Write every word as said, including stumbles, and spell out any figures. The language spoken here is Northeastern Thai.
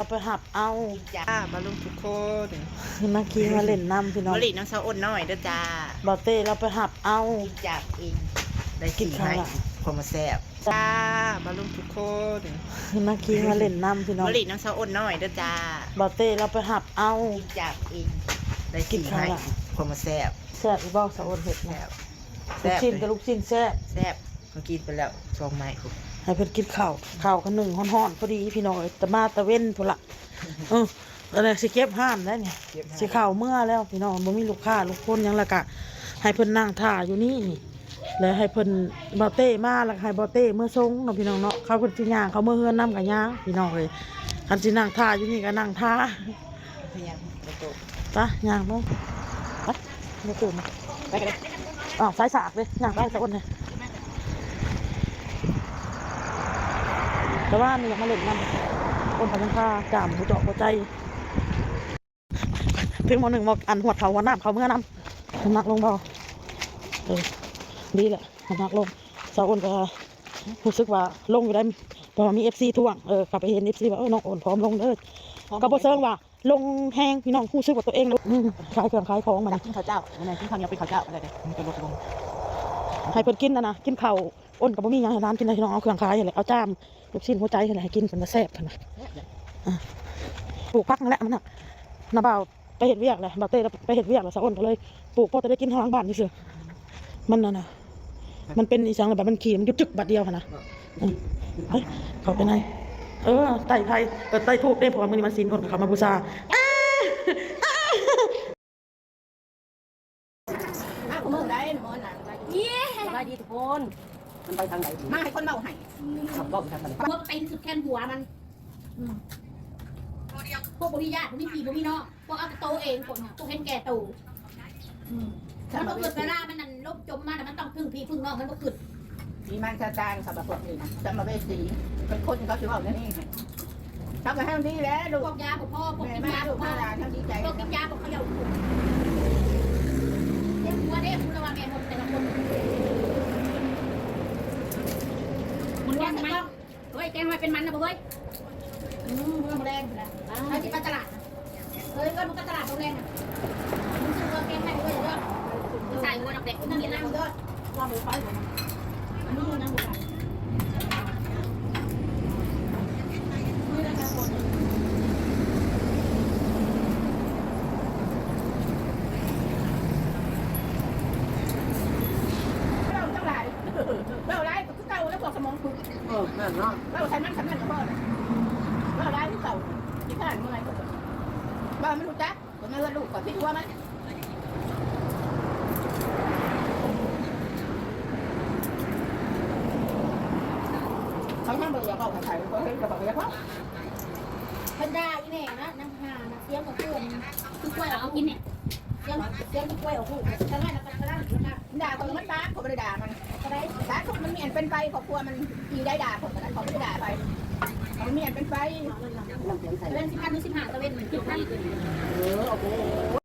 ไปหับเอา จ้า มาลุงทุกคน นักขี่มาเล่นน้ำพี่น้อง มาหลีน้ำเช้าอ่อนน้อยเด้อจ้า บ่าวเต้เราไปหับเอา จากเอง ได้ กิน สี่ ข้าว ไม้ ละ ความมาแซ่บ จ้า มาลุงทุกคน นักขี่มาเล่นน้ำพี่น้อง มาหลีน้ำเช้าอ่อนน้อยเด้อจ้า บ่าวเต้เราไปหับเอา จากเอง ได้ กิน สี่ ข้าว ไม้ ละ ความมาแซ่บ แซ่บหรือเปล่าสาวอ้นเห็ดนะ แซ่บ ลูกชิ้นกับลูกชิ้นแซ่บ แซ่บ เขากินไปแล้วสองไม้คุณ ให้เพิ่นกินข้าว ข้าวกันหนึ่งฮ้อนๆพอดีพี่น้องเอ้ย แต่มาตะเว้นพุ้นละ เออ อะไรสิเก็บห้านได้เนี่ย เก็บห้าน สิเข้าเมือแล้วพี่น้อง บ่มีลูกค้าลูกคนหยัง แล้วกะให้เพิ่นนั่งท่าอยู่นี่ แล้วให้เพิ่นบ่าวเต้มา แล้วให้บ่าวเต้เมือส่งเนาะพี่น้องเนาะ เขาเพิ่นสิย่างเข้าเมือเฮือนนำกะย่างพี่น้องเอ้ย คันสินั่งท่าอยู่นี่กะนั่งท่า พยายามประตู ไปย่างลง ไป ไม่ตื่น ไปกันเลย อ้าว สายสากเลย ย่างไปสะอ้นเลย แต่ว่านี่อยากมาเล่นนำ อ้นเขายังพาจามหัวเจาะหัวใจ ถึง ม.หนึ่ง ม.อันหวดเขาหัวน้ำเขาเมือนำ น้ำหนักลงบ่ เออ ดีแหละ น้ำหนักลง สาวอ้นก็รู้สึกว่าลงอยู่ได้ เพราะว่ามี เอฟซี ทวง เออ กลับไปเห็น เอฟซี ว่า เออ น้องอ้นผอมลงเด้อ ก็บ่เชิงว่าลงแฮงพี่น้อง รู้สึกว่าตัวเองลง อืม ขายเครื่องขายของมา อยากกินข้าวเจ้า วันไหนกินข้าวเหนียวเป็นข้าวเจ้าอะไรเนี่ย มันจะลดลง ให้เพิ่นกินนะนะ กินข้าว อ้นก็บ่มีหยังให้ร้านกินนะพี่น้อง เอาเครื่องขายนั่นแหละ เอาจ้าม ลูกชิ้นหัวใจนั่นแหละให้กิน เพิ่นว่าแซ่บ เพิ่นว่า แซ่บเลย อ่ะ ปลูกผักนั่นแหละมันน่ะ น้าบ่าวไปเฮ็ดเวียกแหละ บ่าวเต้ไปเฮ็ดเวียกแล้ว สาวอ้นก็เลยปลูก พอจะได้กินทางหลังบ้านซื่อๆ มันนั่นน่ะ มันเป็นอีสังแล้วแบบมันขี้มันจึกๆ บาดเดียวหั้นนะ อืม เฮ้ย เขาไปไหน เออ ไต้ไผ่ เออ ไต้ธูปเด้ เพราะว่ามื้อนี้วันศีล อ้นก็เข้ามาบูชา มาของมึงได้หมอหนัง เย้ สบายดีทุกคน มันไปทางไหนดี มาให้คนเมาให้ ขับรถทางไหน พวกไปสุดแขนหัวมัน อืม พวกบ่มีญาติ บ่มีพี่ บ่มีน้อง พวกเอาแต่โตเอง พวกเนี่ย พวกเห็นแก่โต อืม มันบ่เกิดเวลา มันนั่นลบจมมา แต่มันต้องพึ่งพี่พึ่งน้อง มันบ่เกิด มีมันซาตาน สำหรับพวกนี้นะ สัมภเวสี เป็นคนเขาสิเว้าแนวนี้ ทำมาให้มันดีแล้วลูก พวกยาบ่พอ พวกกินยาบ่พอ แม่มาลูกมาหลานทำดีใจ พวกกินยาบ่เขย่า เจ็บหัวเด้ คุณระวังแม่หมดแต่ละคน มันแรงไหม เฮ้ย แกงหอยเป็นมันนะบ่เฮ้ย อืม เมื่อแรงนะ อ่า ไปสิไปตลาดนะ เฮ้ย ก็มันก็ตลาดโรงแรมน่ะ มันซื้อเกลือแกงให้ด้วยเด้อ ใส่หัวดอกเด็ก นั่งกินน้ำเด้อ ว่าหมูไปหมดนะ อันนี้ยังบ่ไป นี่นะคะ เราทั้งหลาย เราหลาย คือเก่าแล้วพวกสมองคุณ เออ นั่นเนาะ เราใช้นั่นใช้นั่นก็พอนะ เราได้ที่เก่า ที่ผ่านเมื่อไหร่ก็ ว่ามันรู้จัก คนนั้นว่าลูกก็ผิดหัวมัน เขาทำเบอร์เดียวเขาขาย เขาเห็นกระเป๋าเดียวเขา เพิ่นด่าอีแม่นะ นางหานะ เสียงก็คือ คือกล้วยเอากินเนี่ย เสียง เสียงคือกล้วยเอาหู แต่ว่าแล้วก็ ด่าคนมันบ้า เขาไม่ได้ด่ามัน ก็ได้ ด่าทุกมันเมียนเป็นไป ครอบครัวมันอีได้ด่าคนนั้น เขาไม่ได้ด่าไป มันเมียนเป็นไป เล่นสิบห้าหรือสิบห้า ตะเวนเหมือนกัน เออ โอ้โห